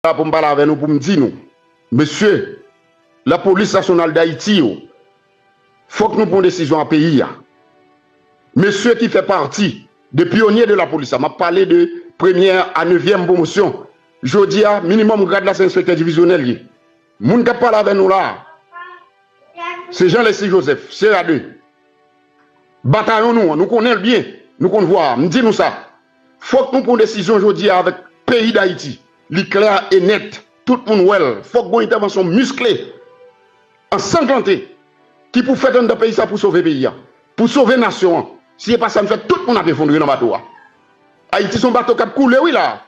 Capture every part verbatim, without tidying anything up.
la pou m pale avè nou, pou m di nou, mesye, lapolis nasyonal Dayiti yo, fòk nou pran desizyon a peyi a. Mesye ki fè pati de pyonye de lapolis la, m ap pale de premyè a nevyèm pwomosyon. Jodi a, minimòm grad la se enspektè divizyonèl ye. Moun k ap pale avè nou la a, se Jean Leslie Joseph, sera de. Batayon nou an, nou konnen l byen, nou konn vwa a. M di nou sa. Fòk nou pran desizyon jodi a avèk peyi Dayiti. Li klè e nèt. Tout moun wè l. Fòk gon entèvansyon miskle, ansanglante, ki pou fèt anndan peyi sa pou sove peyi a, pou sove nasyon an. Si se pa sa n fè, tout moun ap efondre nan bato a. Ayiti se yon bato k ap koule wi la.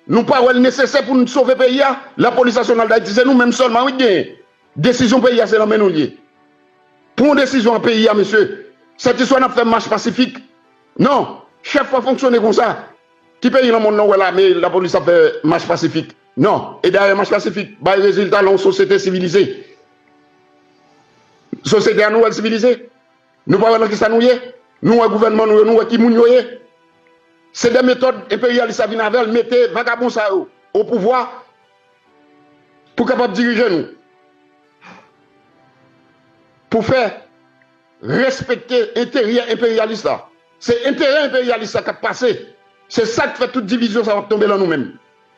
Nou pa wè l nesesè pou n sove peyi a? Lapolis nasyonal Dayiti, se nou menm sèlman wi k genyen. Desizyon peyi a se nan men nou l ye. Pran desizyon an peyi a, mesye. Sètiswa n ap fè mach pasifik. Non, chèf pa fonksyone konsa. Ki peyi nan mond nan w wè lame, lapolis ap fè mach pasifik? Non. E dayè mach pasifik bay rezilta nan yon sosyete sivilize. Sosyete a nou wè l sivilize? Nou pa wè nan kisa nou ye? Nou wè gouvènman nou yo, nou wè ki moun yo ye. Se de metòd enperyalis la vin avè l, mete vagabon sa yo o pouvwa pou kapab dirije nou. Pou fè respekte enterè enperyalis la. Se enterè enperyalis la k ap pase. Se sa k fè tout divizyon sa yo ap tonbe nan nou menm.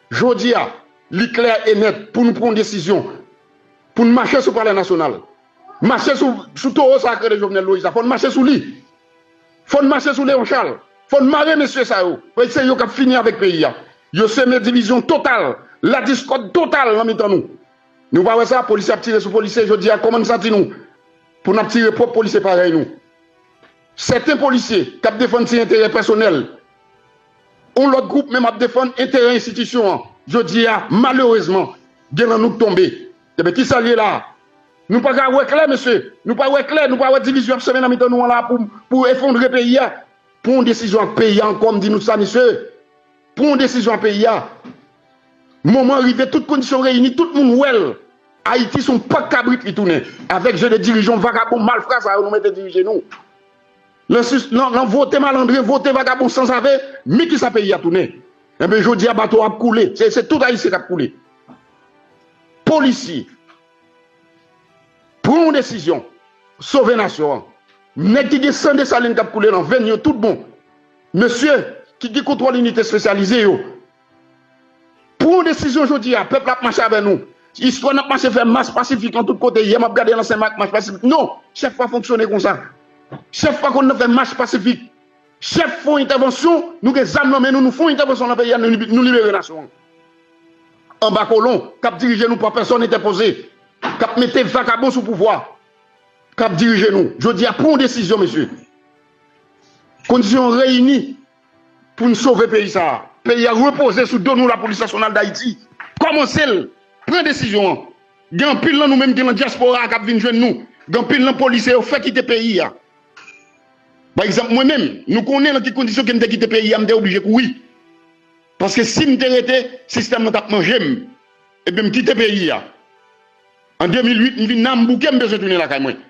Jodi a, li klè e nèt pou nou pran yon desizyon, pou n mache sou Palè Nasyonal. Mache sou, sou towo sa k rele Jovenel Moïse la. Fò n mache sou li. Fò n mache sou Léon Charles. Fò n mare mesye sa yo. Paske se yo k ap fini avèk peyi a. Yo seme divizyon total, ladiskòd total nan mitan nou. Nou pa wè sa, polisye ap tire sou polisye. Jodi a, kòman n santi nou pou n ap tire pwòp polisye parèy nou? Sèten polisye k ap defann ti enterè pèsonèl, yon lòt gwoup menm ap defann enterè enstitisyon an. Jodi a, malerezman, gen nan nou k tonbe. Ebyen, kisa l ye la a? Nou pa ka wè klè, mesye. Nou pa wè klè, nou pa wè divizyon ap seme nan mitan nou an la pou, pou efondre peyi a. Pran yon desizyon ak peyi a ankò, m di nou sa, mesye. Pran yon desizyon ak peyi a. Moman rive, tout kondisyon reyini, tout moun wè l. Ayiti se yon pak kabrit li tounen, avèk je de dirijan vagabon malfra sa yo nou mete dirije nou. Nan, nan, nan vote malandren, vote vagabon sanzave, men kisa peyi a tounen. Enben, jodi a, bato a ap koule. Se, se tout Ayisyen k ap koule. Polisye, pran yon desizyon, sove nasyon an. Nèg ki gen san Desalin k ap koule nan venn yo tout bon. Mesye ki gen kontwòl inite espesyalize yo, pran yon desizyon jodi a, pèp la ap mache avè nou. Istwa n ap mache fè mach pasifik nan tout kote. Yè m ap gade nan Senmak, mach pasifik. Non, chèf pa fonksyone konsa. Chèf pa konn nan fè mach pasifik. Chèf fè yon entèvansyon, nou gen zam nan men nou, nou fè yon entèvansyon nan peyi a, nou, nou libere nasyon an. Anba kolon, k ap dirije nou pa pèsòn entèpoze, k ap mete vagabon sou pouvwa, k ap dirije nou. Jodi a, pran yon desizyon, mesye. Kondisyon reyini pou n sove peyi sa a. Peyi a repoze sou do nou, Lapolis Nasyonal Dayiti. Kòmanse l, pran desizyon an. Gen anpil nan nou menm ki nan dyaspora a k ap vin jwenn nou. Gen anpil nan polisye yo fè kite peyi a. Pa egzanp, mwen menm, nou konnen nan ki kondisyon ke m te kite peyi a, m te oblije kouri. Paske si m te rete, sistèm nan t ap manje m. Ebyen, m kite peyi a. An de mil uit, m vin la, m bouke, m bezwen tounen lakay mwen.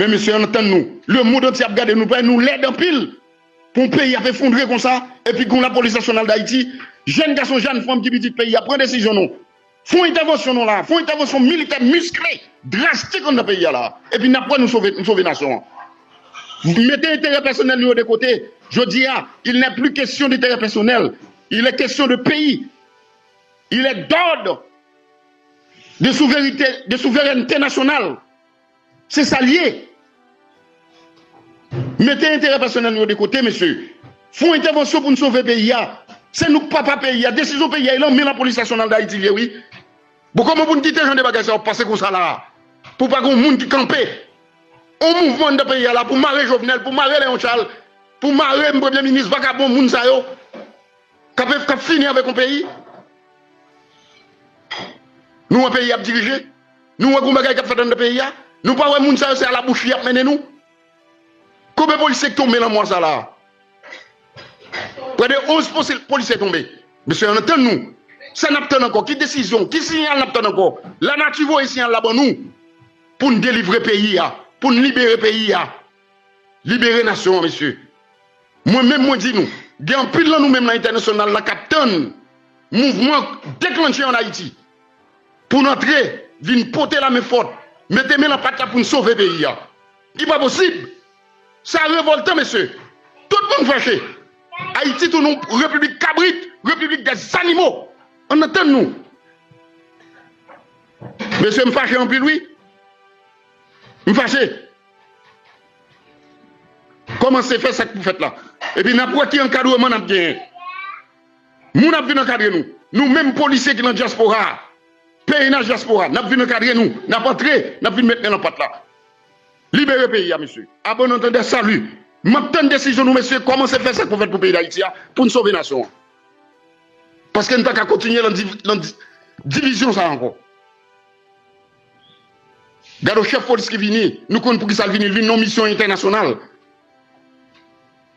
Men mesye, ann tann nou. Lemonn antye ap gade nou, paske nou lèd anpil. Pou yon peyi ap efondre konsa, epi gen yon Lapolis Nasyonal Dayiti, jèn gason, jèn fanm ki pitit peyi a, pran desizyon nou. Fè yon entèvansyon non la, fè yon entèvansyon militè miskle, drastik anndan peyi a la. Epi n ap wè nou sove, nou sove nasyon an. Mete enterè pèsonèl nou yo de kote. Jodi a, il n'est plus question d'intérêt personnel. Il est question de pays. Il est d'ordre de souveraineté, de souveraineté nationale. Se sa l ye. Mete enterè pèsonèl nou yo de kote, mesye. Fè yon entèvansyon pou n sove peyi a. Se nou k papa peyi a. Desizyon peyi a, e nan men Lapolis Nasyonal Dayiti l ye, wi. Bon, kòman pou n kite jan de bagay sa yo ap pase konsa la a? Pou pa gen yon moun ki kanpe yon mouvman anndan peyi a la pou mare Jovenel, pou mare Léon Charles, pou mare premye minis vagabon moun sa yo k ap, k ap fini avèk yon peyi. Nou wè peyi ap dirije. Nou wè gon bagay k ap fèt anndan peyi a. Nou pa wè moun sa yo se alabouchi y ap mennen nou. Konbyen polisye k tonbe nan mwa sa la a? Prè de onz posi-, polisye tonbe. Mesye, ann tann nou. Sa n ap tann ankò? Ki desizyon? Ki siyal n ap tann ankò? Lanati voye siyal la ban nou pou n delivre peyi a, pou n libere peyi a. Libere nasyon an, mesye. Mwen menm, mwen di nou, gen anpil nan nou menm nan entènasyonal la k ap tann mouvman deklannche ann Ayiti. Pou n antre, vin pote lamen fòt, mete men lan pat la pou n sove peyi a. Li pa posib. Sa revòltan, mesye. Tout moun fache. Ayiti tounen yon repiblik kabrit, repiblik dè zanimo. Ann antann nou. Mesye, m fache anpil, wi. M fache. Kòmanse fè sa k pou fèt la. Epi n ap wè ki ankadreman n ap genyen. Moun ap vin ankadre nou. Nou menm polisye ki nan dyaspora a, pèlerinaj dyaspora, n ap vin ankadre nou. N ap antre, n ap vin met men lan pat la. Libere peyi a, mesye. Abandon tandè sali. M ap tann desizyon nou, mesye, kòmanse fè sa k pou fèt pou peyi Dayiti a, pou n sove nasyon an. Paske n pa ka kontinye lan div-, lan di-, divizyon sa a ankò. Gade yon chèf polis ki vini, nou konn poukisa l vini, l vin nan yon misyon entènasyonal.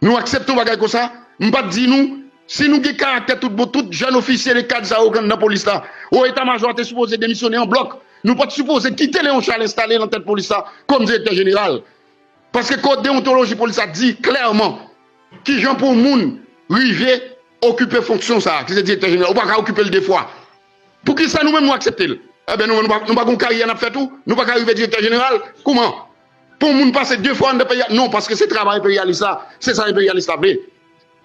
Nou aksepte yon bagay konsa, m pa t di nou, si nou gen karaktè tout bon, tout jèn ofisye de kad sa yo k anndan polis la, o eta majò a te sipoze demisyone an blòk. Nou pa t sipoze kite Léon Charles enstale nan tèt polis la kòm direktè jeneral. Paske kòd deontoloji polis la di klèman kijan pou yon moun rive okipe fonksyon sa a, ki se direktè jeneral. Ou pa ka okipe l de fwa. Poukisa nou menm nou aksepte l? Enben, nou, nou pa, nou pa gen yon karyè n ap fè tou? Nou pa ka rive direktè jeneral? Kouman? Pou yon moun pase de fwa anndan peyi a? Non, paske se travay enperyalis la, se sa enperyalis la vle.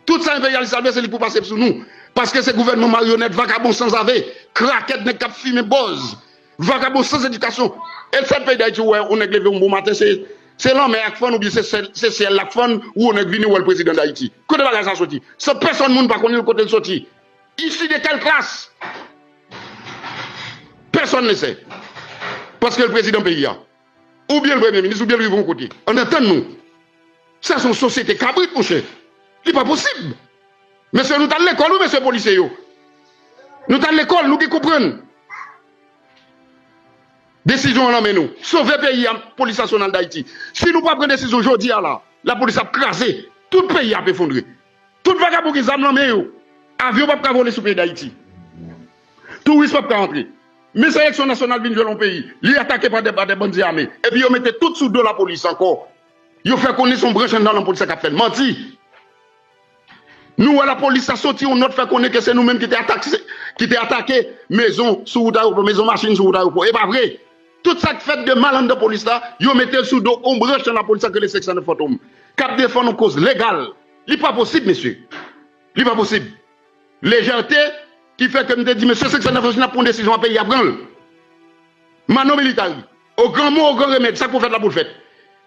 Tout sa enperyalis la vle, se li k pou pase sou nou. Paske se gouvènman maryonèt, vakabon sanzave, krakèt, nèg k ap fimen bòz, vakabon san edikasyon. E sèl peyi Dayiti ou wè yon nèg leve yon bon maten, se, se lanmè a k fann oubyen se syèl, se syèl la k fann, ou yon nèg vini ou wè l prezidan Dayiti. Kote bagay sa soti? San pèsòn moun pa konnen l kote l soti. Issu de quelle classe? Personne ne sait. Paske l prezidan peyi a. Oubyen l premye minis, oubyen l rive yon kote. Ann antann nou. Sa se yon sosyete kabrit, monchè. Li pa posib. Mesye, nou t al lekòl, wi, mesye polisye yo. Nou t al lekòl, nou gen konprann. Desizyon an lan men nou. Sove peyi a, Polis Nasyonal Dayiti. Si nou pa pran desizyon jodi a la, lapolis ap kraze. Tout peyi a ap efondre. Tout vagabon gen zam lan men yo. Avyon p ap ka vole sou peyi Dayiti. Touris p ap ka antre. Minis eleksyon nasyonal vin jwe nan yon peyi. Li atake pa de, pa de bandi ame. Epi yo mete tout sou do lapolis ankò. Yo fè konnen se yon branch anndan lapolis la k ap fè l. Manti. Nou wè lapolis la soti yon nòt fè konnen ke se nou menm ki te atake, ki te atake mezon sou wout ayewopò, mezon machin sou wout ayewopò. E pa vre. Tout sa k fèt de mal anndan polis la, yo mete l sou do yon branch nan lapolis la k rele sèk san nèf Fantom, k ap defann yon koz legal. Li pa posib, mesye. Li pa posib. Lejète ki fè ke m te di, mesye, sèk san nèf Fantom, si n ap pran yon desizyon a, peyi a pran l. Mano militari. O gran mo, o gran remèd, sa k pou fèt la pou l fèt.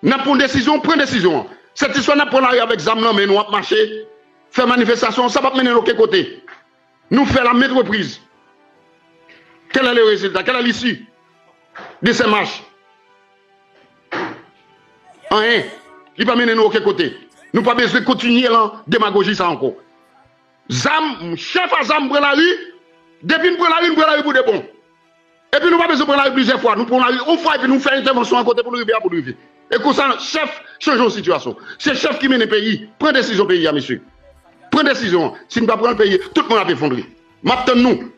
N ap pran yon desizyon, pran desizyon an. Sètiswa n ap pran lari avèk zam nan men nou, ap mache, fè manifestasyon, sa p ap mennen n okenn kote. Nou fè l a maintes reprises. Quel est le résultat? Quelle est l'issue de ces marches? Anyen. Li pa mennen nou okenn kote. Nou pa bezwen kontinye lan demagoji sa ankò. Zam, chèf a zam pran lari. Depi n pran lari, n pran lari pou de bon. Epi nou pa bezwen pran lari plizyè fwa. Nou pran lari yon fwa epi nou fè entèvansyon an kote pou nou rive a pou nou rive. E konsa, chèf chanje yon sitiyasyon. Se chèf ki mennen peyi. Pran desizyon peyi a, mesye. Pran desizyon an. Si n pa pran l, peyi, tout moun ap efondre. M ap tann nou.